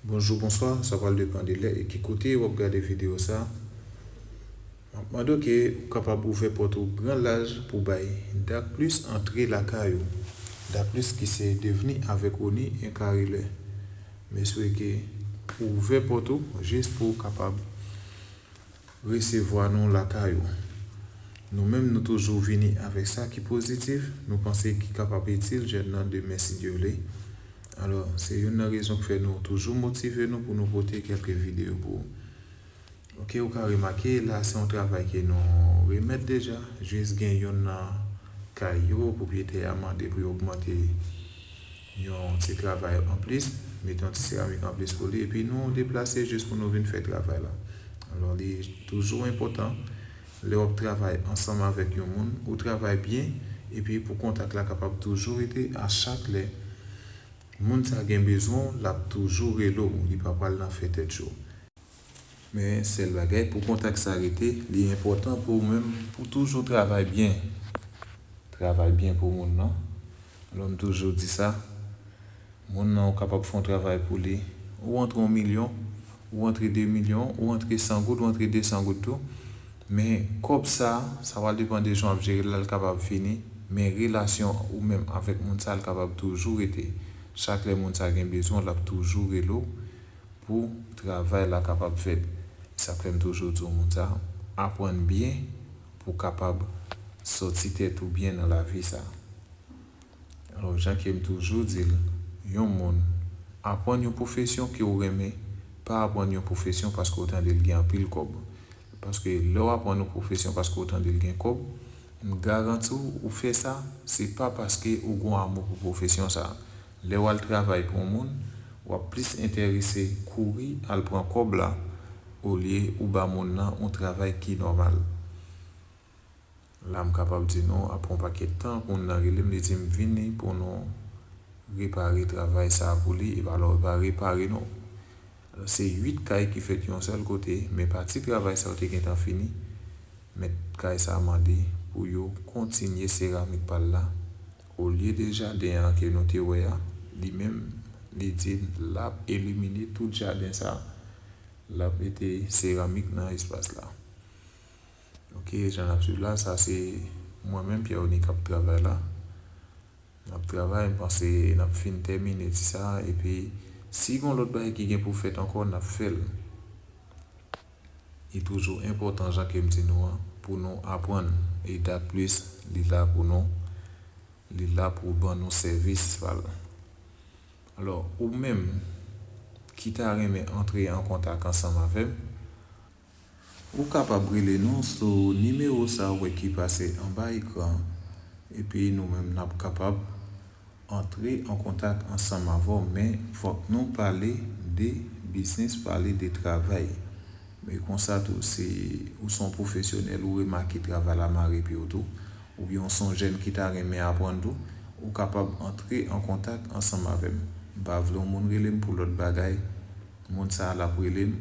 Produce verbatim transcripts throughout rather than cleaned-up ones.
Bonjou, bonswa, sa pral depann de lè e ki kote w ap gade videyo sa. M ap mande w ke ou kapab ouvè pòt ou gran laj pou bay Dak Plis antre lakay ou. Dak Plis ki se devni avèk Rony en kare lè. M eswete ke ou ouvè pòt ou jis pou w kapab resevwa nou lakay ou. Nou menm, nou toujou vini avèk sa ki pozitif, nou panse ki kapab itil jèn nan demen, si Dye vle. Alò, se youn nan rezon k fè nou toujou motive nou pou nou pote kèlke videyo pou ou. Oke, ou ka remake, la se yon travay ke nou remèt deja, jis gen youn nan kay yo, pwopriyetè a mande pou yo ogmante yon ti travay anplis, mete yon ti seramik anplis pou li, epi nou deplase jis pou nou vin fè travay la. Alò, li toujou enpòtan, lè w ap travay ansanm avèk yon moun, ou travay byen, epi pou kontak la kapab toujou rete a chak lè. Moun sa gen bezwen w, l ap toujou rele w, li pa pral nan fè tèt cho. Men sèl bagay, pou kontak sa rete, li enpòtan pou ou menm, pou toujou travay byen. Travay byen pou moun nan. Alò, m toujou di sa, moun nan ou kapab fè yon travay pou li. Ou antre yon milyon, ou antre de milyon, ou antre san goud, ou antre de san goud tou. Men kòb sa, sa pral depann de jan w ap jere l la, l kapab fini. Men relasyon ou menm avèk moun sa, l kapab toujou rete. Chak lè moun sa gen bezwen, l ap toujou rele w pou travay la kapab fèt. Sa k fè m toujou di w moun sa, aprann byen pou w kapab sòti tèt ou byen nan lavi sa. Alò, jan ke m toujou di l, yon moun, aprann yon pwofesyon ke w renmen, pa aprann yon pwofesyon paske w tande l gen anpil kòb. Paske lè w aprann yon pwofesyon paske w tande l gen kòb, m garanti w, ou fè sa, se pa paske ou gon amou pou pwofesyon sa. Lè w al travay pou yon moun, w ap plis enterese kouri al pran kòb la, olye ou ba moun nan yon travay ki nòmal. La, m kapab di nou, apre yon pakèt tan, moun nan rele m, li di m vini pou nou repare travay sa a pou li, epi alò, e pa repare non. Alò, se uit kay ki fèt yon sèl kote, men pati travay sa yo te gentan fini. Mèt kay sa a mande pou yo kontinye seramik pa l la. Olye de jaden an ke nou te wè a, li menm, li di l ap elimine tout jaden sa a. L ap mete seramik nan espas la. Oke, jan n ap swiv la, sa se mwen menm, Pierre Rony, k ap travay la. N ap travay, m panse n ap fin tèmine ti sa, epi si gon lòt bagay ki gen pou fèt ankò, n ap fè l. Li toujou enpòtan, jan ke m di nou an, pou nou aprann. E Dak Plis, li la pou nou. Li la pou ban nou sèvis pa l. Alò, ou menm ki ta renmen antre an kontak ansanm avè m, ou kapab rele nou sou nimewo sa ou wè ki pase anba ekran an, epi nou menm n ap kapab antre an kontak ansanm avè w, men fòk nou pale de biznis, pale de travay. Men konsa tou, si ou se yon pwofesyonèl, ou remake travay la mare pye w tou, oubyen ou se yon jèn ki ta renmen aprann tou, ou kapab antre an kontak ansanm avè m. M pa vle yon moun rele m pou lòt bagay. Moun sa a, l ap rele m,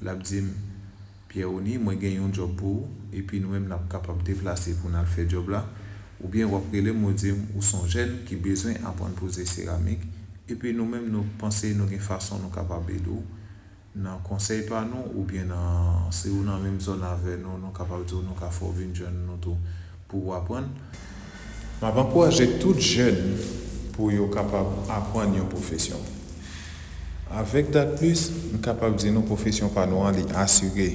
l ap di m, Pierre Rony, mwen gen yon djòb pou ou, epi nou menm n ap kapab deplase pou n al fè djòb la. Oubyen w ap rele m, ou di m ou se yon jèn ki bezwen aprann poze seramik, epi nou menm nou panse nou gen fason nou kapab ede w nan konsèy pa nou, oubyen nan, si ou nan menm zòn avè nou, nou kapab di w nou ka fè w vin jwenn nou tou pou w aprann. M ap ankouraje tout jèn pou yo kapab aprann yon pwofesyon. Avèk Dak Plis, m kapab di nou pwofesyon pa nou an, li asire.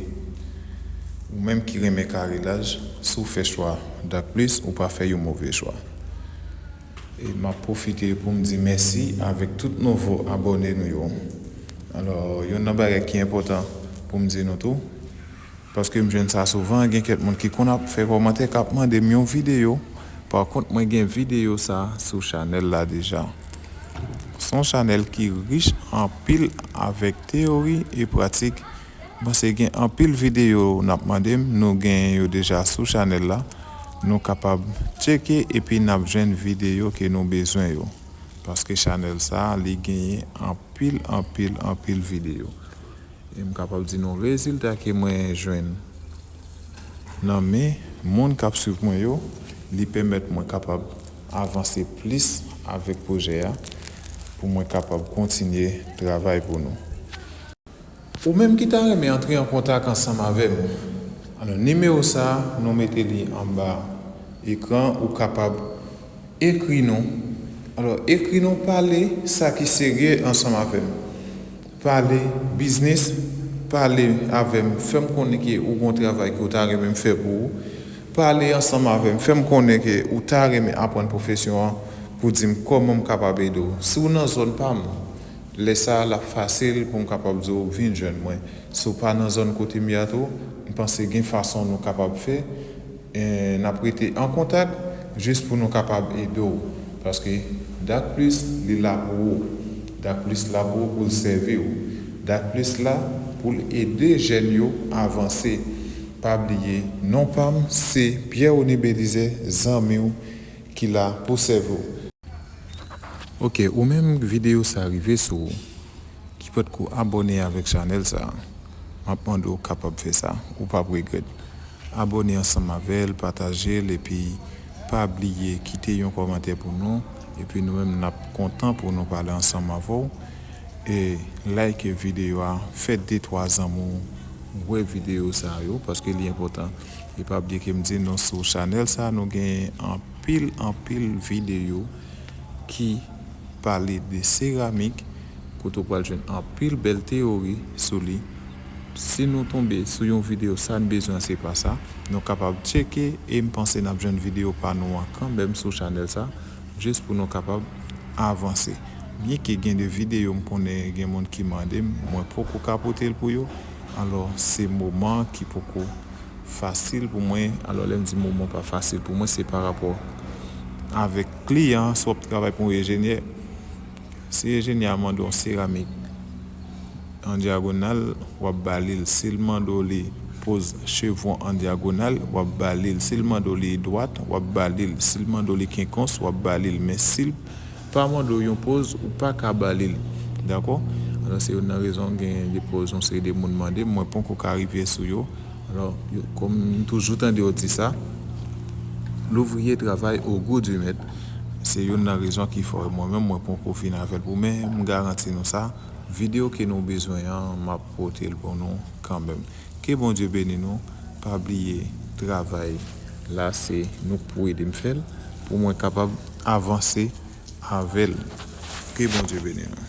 Ou menm ki renmen kare laj, si w fè chwa Dak Plis, ou pa fè yon move chwa. E m ap pwofite pou m di mèsi avèk tout nouvo abòne nou yo. Alò, youn nan bagay ki enpòtan pou m di nou tou, paske m jwenn sa souvan, gen kèk moun ki konn ap fè kòmantè, k ap mande m yon videyo. Pa kont, mwen gen videyo sa sou chanèl la deja. Se yon chanèl ki rich anpil avèk teyori e pratik. M panse gen anpil videyo n ap mande m, nou gen yo deja sou chanèl la. Nou kapab tcheke epi n ap jwenn videyo ke nou bezwen yo. Paske chanèl sa a, li genyen anpil, anpil, anpil videyo. E m kapab di nou rezilta ke mwen jwenn nan men moun k ap swiv mwen yo, li pèmèt mwen kapab avanse plis avèk pwojè a, pou mwen kapab kontinye travay pou nou. Ou menm ki ta renmen antre an kontak ansanm avè m, alò, nimewo sa a, nou mete li anba ekran, ou kapab ekri nou. Alò, ekri nou, pale sa ki serye ansanm avè m. Pale biznis, pale avè m, fè m konnen ke ou gon travay ke ou ta renmen m fè pou ou. Pale ansanm avè m, fè m konnen ke ou ta renmen aprann pwofesyon an pou di m kòman m kapab ede w. Si w nan zòn pa m, lè sa a, l ap fasil pou m kapab di w vin jwenn mwen. Si w pa nan zòn kote m ye a tou, m panse gen fason nou kapab fè. E, n ap rete an kontak jis pou nou kapab ede w. Paske Dak Plis, li la pou ou. Dak Plis la pou ou, pou l sèvi w. Dak Plis la pou l ede jèn yo avanse. Pa bliye, non pa m, se Pierre Rony Belizaire, zanmi w, ki la pou sèvi w. Ok, ou menm videyo sa rive sou ou, ki potko abòne avèk chanèl sa a, m ap mande w kapab fè sa, ou p ap regrèt. Abòne ansanm avè l, pataje l, epi pa bliye kite yon kòmantè pou nou, epi nou menm n ap kontan pou nou pale ansanm avè w. E like videyo a, fè de twa zanmi w wè videyo sa yo, paske li enpòtan. E pa bliye ke m di nou sou chanèl sa, nou gen anpil, anpil videyo ki pale de seramik, kote w pral jwenn anpil bèl teyori sou li. Si nou tonbe sou yon videyo, sa n bezwen se pa sa, nou kapab tcheke, e m panse n ap jwenn videyo pa nou an kanmenm sou chanèl sa, jis pou nou kapab avanse. Byenke gen de videyo m konnen gen moun ki mande m, mwen poko ka pote l pou yo, alò se moman ki poko fasil pou mwen. Alò, lè m di moman pa fasil pou mwen, se pa rapò avèk kliyan an. Si w ap travay pou yon enjenyè, si enjenyè a mande w yon seramik an dyagonal, w ap ba li l. Si l mande w li poz cheve w an dyagonal, w ap ba li l. Si l mande w li dwat, w ap ba li l. Si l mande w li kenkons, w ap ba li l. Men si l pa mande w yon poz, ou pa ka ba li l. Dakò? Alò, se youn nan rezon gen de poz yon seri de moun mande m, mwen poko ka rive sou yo. Alò, yo, kòm m toujou tande yo di sa, l'ouvrier travaille au goût du maître. Se youn nan rezon ki fè mwen menm, mwen poko vin avè l pou, men m garanti nou sa, videyo ke nou bezwen an, m ap pote l pou nou kanmenm. Ke Bondye beni nou. Pa bliye, travay la, se nou k pou ede m fè l, pou mwen kapab avanse avè l. Ke Bondye beni nou.